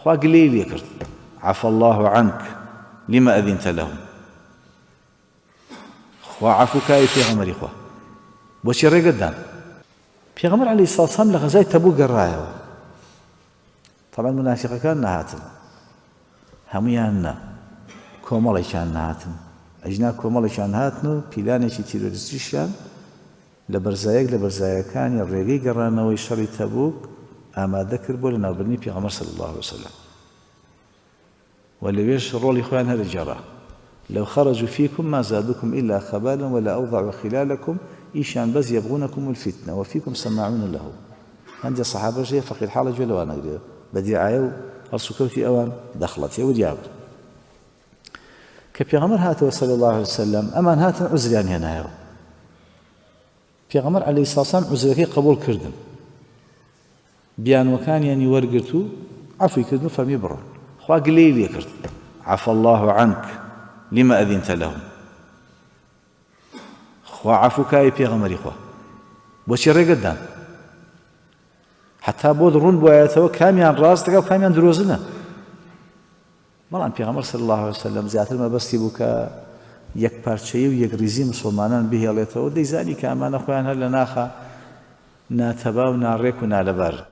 خوا گلەی لێ کرد، عفا اللە عنک لما اذنت لهم، خوا عەفو کا ئەی پێغەمبەری خوا بۆچی ڕێگەت دان؟ پێغەمبەر علیە الصلوة والسلام لە غەزای تەبوک گەڕایەوە، طبعا منافقەکان نەهاتن، هەموویان نا، کۆمەڵێکیان نەهاتن، ئەجنا کۆمەڵێکیان هاتن و پیلانێکی تیرۆریستیشیان لە بەرزایەک لە بەرزایەکانی ڕێگەی گەڕانەوەی شەڕی تەبوک ئامادە کرد بۆ لەناوبردنی پێغەمبەر صلی اللە علیە وسلم و لەوێش ڕۆڵی خۆیان هەر گێڕا، لو خرجوا فیکم ما زادوکم الا خبالا ولا اوضعوا خلالکم، ئیشیان بەس یبغونکم الفتنە وفیکم سماعون له، هەندێ صەحابەش هەیە فەقیر حاڵە گوێ لەوان ئەگرێ بە دیعایە و هەڵسوکەوتی ئەوان دەخڵەتێ وریا بن. کە پێغەمبەر هاتەوە صلی اللە علیە وسلم ئەمان هاتن عوزریان هێنایەوە پێغەمبەر علیه الصلاة والسلام عوزرەکەی قبول کردن بیانوەکانیانی وەرگرت و عەفوی کردن و فەرمی بڕۆن خوا گلەی لێ کرد عفا الله عنك لما أذنت لهم خوا عەفو کای پێغەمبەری خوا بۆچی ڕێگەت دان حتا بۆت ڕوون بوایەتەوە کامیان ڕاست دەکا و کامیان درۆزنە بەڵام پێغەمبەر صلی اللە علیە وسلم زیاتر مەبەستی بوو کە یەکپارچەیی و یەکڕیزی موسڵمانان بهێڵێتەوە، دەیزانی کە ئەمانە خۆیان هەر لە ناخا ناتەبا و ناڕێک و نالەبارن.